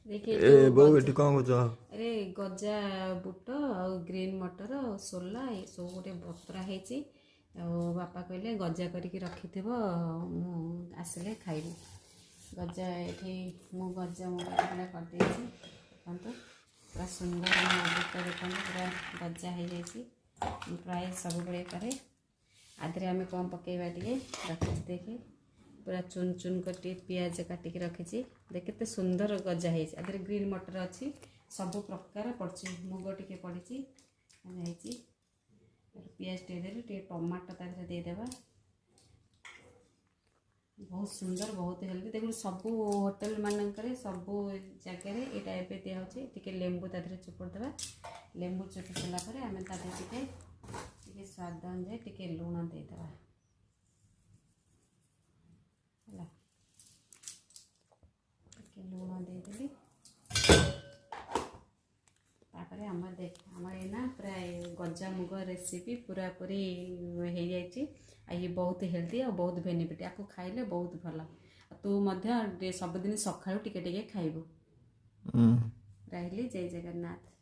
ଦେଖେ। ଏ ବୋଉ, ଏଠି କ'ଣ କରୁଛ? ଆରେ, ଗଜା ବୁଟ ଆଉ ଗ୍ରୀନ୍ ମଟର, ସୋଲା ଏସବୁ ଗୋଟେ ବତୁରା ହେଇଛି। ଆଉ ବାପା କହିଲେ ଗଜା କରିକି ରଖିଥିବ, ମୁଁ ଆସିଲେ ଖାଇବି। ଗଜା ଏଠି ମୁଁ ଗଜା ମୁଗ ପୁରା କରିଦେଇଛି। ଦେଖନ୍ତୁ, ପୁରା ସୁନ୍ଦର ବୁଟ, ଦେଖନ୍ତୁ, ପୁରା ଗଜା ହେଇଯାଇଛି। ମୁଁ ପ୍ରାୟ ସବୁବେଳେ କରେ। ଆଧିରେ ଆମେ କ'ଣ ପକାଇବା ଟିକେ ରଖିଛି। ଦେଖେ, ପୁରା ଚୁନ ଚୁନ କରି ଟିକେ ପିଆଜ କାଟିକି ରଖିଛି। ଦେଖ, କେତେ ସୁନ୍ଦର ଗଜା ହେଇଛି। ଆଧିରେ ଗ୍ରୀନ୍ ମଟର ଅଛି, ସବୁ ପ୍ରକାର ପଡ଼ିଛି, ମୁଗ ଟିକେ ପଡ଼ିଛି, ହେଇଛି। ପିଆଜ ଟିକେ ଦେଲେ, ଟିକେ ଟମାଟୋ ତା ଦେହରେ ଦେଇଦେବା। ବହୁତ ସୁନ୍ଦର, ବହୁତ ହେଲ୍ଦି। ଦେଖନ୍ତୁ, ସବୁ ହୋଟେଲ ମାନଙ୍କରେ, ସବୁ ଜାଗାରେ ଏଇଟା ଏବେ ଦିଆହେଉଛି। ଟିକେ ଲେମ୍ବୁ ତା ଦେହରେ ଚୁପୁଡ଼ି ଦେବା। ଲେମ୍ବୁ ଚୁପୁଡ଼ି ଦେଲା ପରେ ଆମେ ତା ଦେହରେ ଟିକେ ଟିକେ ସ୍ୱାଦ ଅନୁଯାୟୀ ଟିକେ ଲୁଣ ଦେଇଦେବା। ହେଲା, ଟିକେ ଲୁଣ ଦେଇଦେଲି। ତାପରେ ଆମର ଦେଖ, ଆମର ଏଇନା ପୁରା ଗଜା ମୁଗ ରେସିପି ପୁରାପୁରି ହେଇଯାଇଛି। ଆଉ ଇଏ ବହୁତ ହେଲ୍ଦି ଆଉ ବହୁତ ବେନିଫିଟ୍। ଆକୁ ଖାଇଲେ ବହୁତ ଭଲ। ଆଉ ତୁ ମଧ୍ୟ ସବୁଦିନ ସକାଳୁ ଟିକେ ଟିକେ ଖାଇବୁ। ରହିଲି, ଜୟ ଜଗନ୍ନାଥ।